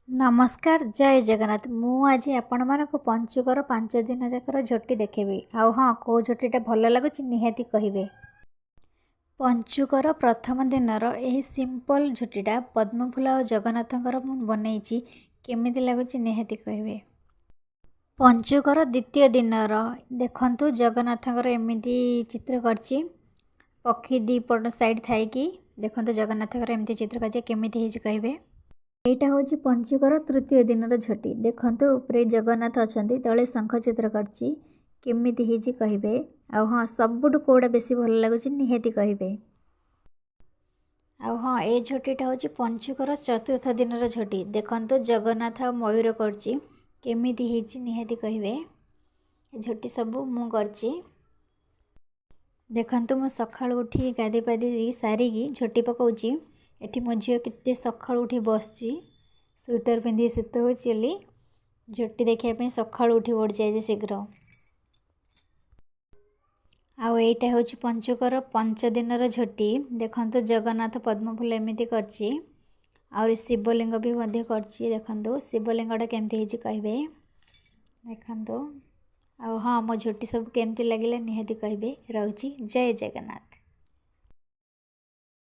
ନମସ୍କାର, ଜୟ ଜଗନ୍ନାଥ। ମୁଁ ଆଜି ଆପଣମାନଙ୍କୁ ପଞ୍ଚୁକର 5 ଦିନ ଯାକର ଝୋଟି ଦେଖେଇବି। ଆଉ ହଁ, କେଉଁ ଝୋଟିଟା ଭଲ ଲାଗୁଛି ନିହାତି କହିବେ। ପଞ୍ଚୁକର ପ୍ରଥମ ଦିନର ଏହି ସିମ୍ପଲ୍ ଝୋଟିଟା ପଦ୍ମଫୁଲ ଆଉ ଜଗନ୍ନାଥଙ୍କର ମୁଁ ବନେଇଛି, କେମିତି ଲାଗୁଛି ନିହାତି କହିବେ। ପଞ୍ଚୁକର ଦ୍ୱିତୀୟ ଦିନର ଦେଖନ୍ତୁ, ଜଗନ୍ନାଥଙ୍କର ଏମିତି ଚିତ୍ର କରିଛି, ପକ୍ଷୀ ଦୁଇ ପଟ ସାଇଡ଼୍ ଥାଇକି। ଦେଖନ୍ତୁ, ଜଗନ୍ନାଥଙ୍କର ଏମିତି ଚିତ୍ର କରିଛି, କେମିତି ହେଇଛି କହିବେ। ଏଇଟା ହେଉଛି ପଞ୍ଚୁକର ତୃତୀୟ ଦିନର ଝୋଟି। ଦେଖନ୍ତୁ, ଉପରେ ଜଗନ୍ନାଥ ଅଛନ୍ତି, ତଳେ ଶଙ୍ଖ ଚିତ୍ର କରିଛି, କେମିତି ହେଇଛି କହିବେ। ଆଉ ହଁ, ସବୁଠୁ କେଉଁଟା ବେଶୀ ଭଲ ଲାଗୁଛି ନିହାତି କହିବେ। ଆଉ ହଁ, ଏ ଝୋଟିଟା ହେଉଛି ପଞ୍ଚୁକର ଚତୁର୍ଥ ଦିନର ଝୋଟି। ଦେଖନ୍ତୁ, ଜଗନ୍ନାଥ ଆଉ ମୟୂର କରିଛି, କେମିତି ହେଇଛି ନିହାତି କହିବେ। ଏ ଝୋଟି ସବୁ ମୁଁ କରିଛି। ଦେଖନ୍ତୁ, ମୁଁ ସକାଳୁ ଉଠି ଗାଧୋଇ ପାଧୋଇ ସାରିକି ଝୋଟି ପକାଉଛି। ଏଠି ମୋ ଝିଅ କେତେ ସକାଳୁ ଉଠି ବସିଛି, ସୁଇଟର ପିନ୍ଧିକି, ଶୀତ ହେଉଛି ବୋଲି ଝୋଟି ଦେଖିବା ପାଇଁ ସକାଳୁ ଉଠି ପଡ଼ିଛି ଆଜି ଶୀଘ୍ର। ଆଉ ଏଇଟା ହେଉଛି ପଞ୍ଚୁକର 5 ଦିନର ଝୋଟି। ଦେଖନ୍ତୁ, ଜଗନ୍ନାଥ ପଦ୍ମଫୁଲ ଏମିତି କରିଛି, ଆହୁରି ଶିବଲିଙ୍ଗ ବି ମଧ୍ୟ କରିଛି। ଦେଖନ୍ତୁ, ଶିବଲିଙ୍ଗଟା କେମିତି ହେଇଛି କହିବେ। ଦେଖନ୍ତୁ, ଆଉ ହଁ, ମୋ ଝୋଟି ସବୁ କେମିତି ଲାଗିଲା ନିହାତି କହିବେ। ରହୁଛି, ଜୟ ଜଗନ୍ନାଥ।